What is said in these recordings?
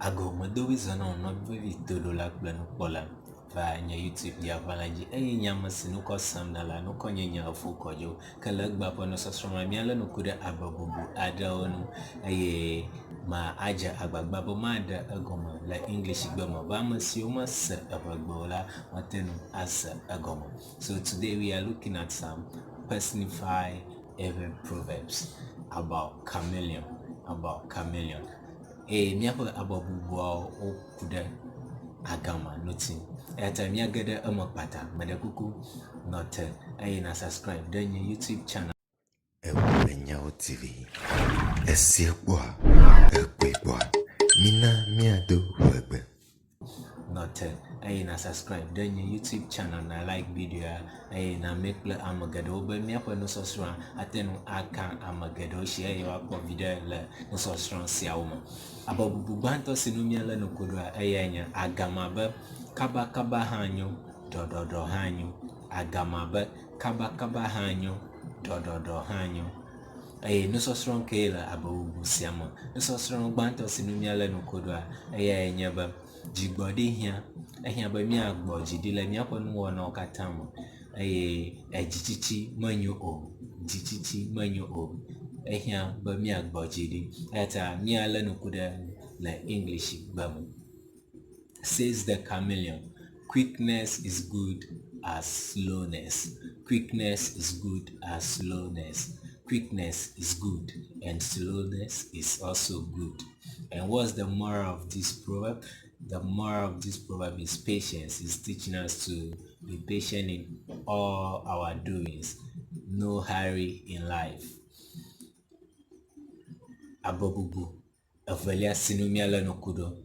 Agɔmedoʋui zɔna nɔvi vevi toɖola kple nukpɔla va nye YouTube yaʋala dzi eye nye ame si ŋkɔ sem nèle ŋkɔ nye nye Efo Kɔdzo. Ke le egbea ƒe nusɔsrɔ̃ me míalé ŋku ɖe abe bubu aɖewo ŋu eye ma adze agbagba be maɖe egɔme le English gbe me be ame siwo mese eʋegbe o la woate ŋu ase egɔme. So today we are looking at some personify Ewe proverbs about chameleon about chameleon. Eye míaƒe abɔ bubuawo woku ɖe agama ŋuti. Eya ta míage ɖe eme kpata. Meɖe kuku, nɔ te eye na subscribe ɖe nye YouTube channel. Ewe ƒe Nyawo TV. Èsee kpɔa? Èkpɔe kpɔa? Mina míado ʋegbe. Nɔ te eye na subscribe ɖe nye YouTube channel, na like videoa eye na mɛ kple ame geɖewo be míaƒe nusɔsrɔ̃a ate ŋu aka ame geɖewo si eye woakpɔ viɖe le nusɔsrɔ̃ siawo me. Abɔ bubu gbãtɔ si nu míalé ŋku ɖoa eyae nye agama be kabakaba hã nyo, ɖɔɖɔɖɔ hã nyo. Agama be kabakaba hã nyo, ɖɔɖɔɖɔ hã nyo. Eye nusɔsrɔ̃ kee le abe bubu sia me. Nusɔsrɔ̃ gbãtɔ si nu míalé ŋku ɖoa, eyae nye be dzigbɔɖi hiã. Ehiã be míagbɔ dzi ɖi le míaƒe nuwɔnawo katã me eye edzitsitsi menyo o. Dzitsitsi menyo o. Ehiã be míagbɔ dzi ɖi eya ta míalé ŋku ɖe le English gbe me. Says the chameleon, quickness is good as slowness. Quickness is good as slowness. Quickness is good and slowness is also good. And what's the moral of this proverb? The moral of this proverb is patience. It's teaching us to be patient in all our doings. No hurry in life. Abobubu Evelia si nu míalé ŋku ɖo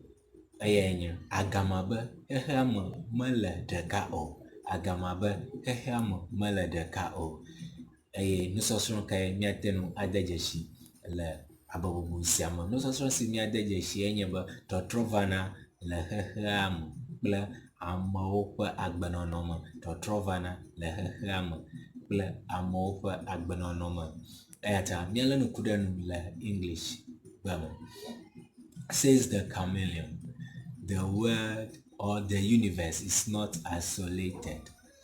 eyae nye agama be xexea me mele ɖeka o. Agama be xexea me mele ɖeka o. Eye nusɔsrɔ̃ kae míate ŋu ade dzesi le abebubu sia me? Nusɔsrɔ̃ si míade dzesi enye be tɔtrɔ vana le xexea me kple amewo ƒe agbenɔnɔ me. Tɔtrɔ vana le xexea me kple amewo ƒe agbenɔnɔ me. Eya ta míalé ŋku ɖe nu le English gbe me. Says the chameleon, the world or the universe is not isolated.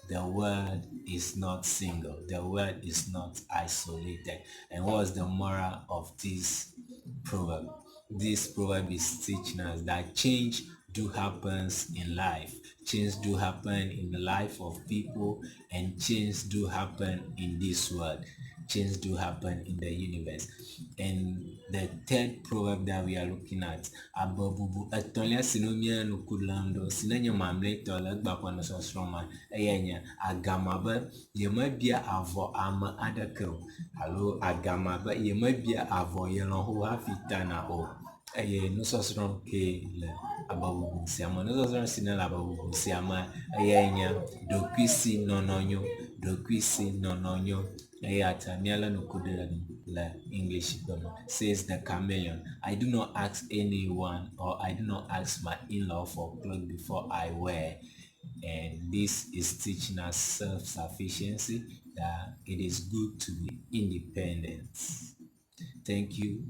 The world is not single. The world is not isolated. And what's the moral of this proverb? This proverb is teaching us that change do happens in life. Change do happen in the life of people and change do happen in this world. Change do happen in the universe. And the third proverb that we are looking at, abe bubu etɔ̃lia si nu míele ŋku lém ɖo si nenye mamlɛtɔ le egbea ƒe nusɔsrɔ̃ me eyae nye agama be yemebia avɔ ame aɖeke o alo agama be yemebia avɔ ye lɔ̃xo hafi tana o. Eye nusɔsrɔ̃ kee le abe bubu sia me. Nusɔsrɔ̃ si ne le abe bubu sia me eyae nye ɖokuisinɔnɔ nyo. Ɖokuisinɔnɔ nyo eya ta míalé ŋku ɖe enu le English gbe me. Says the chameleon, I do not ask anyone or I do not ask my in-law for clothes before I wear. And this is teaching us self-sufficiency that it is good to be independent. Thank you.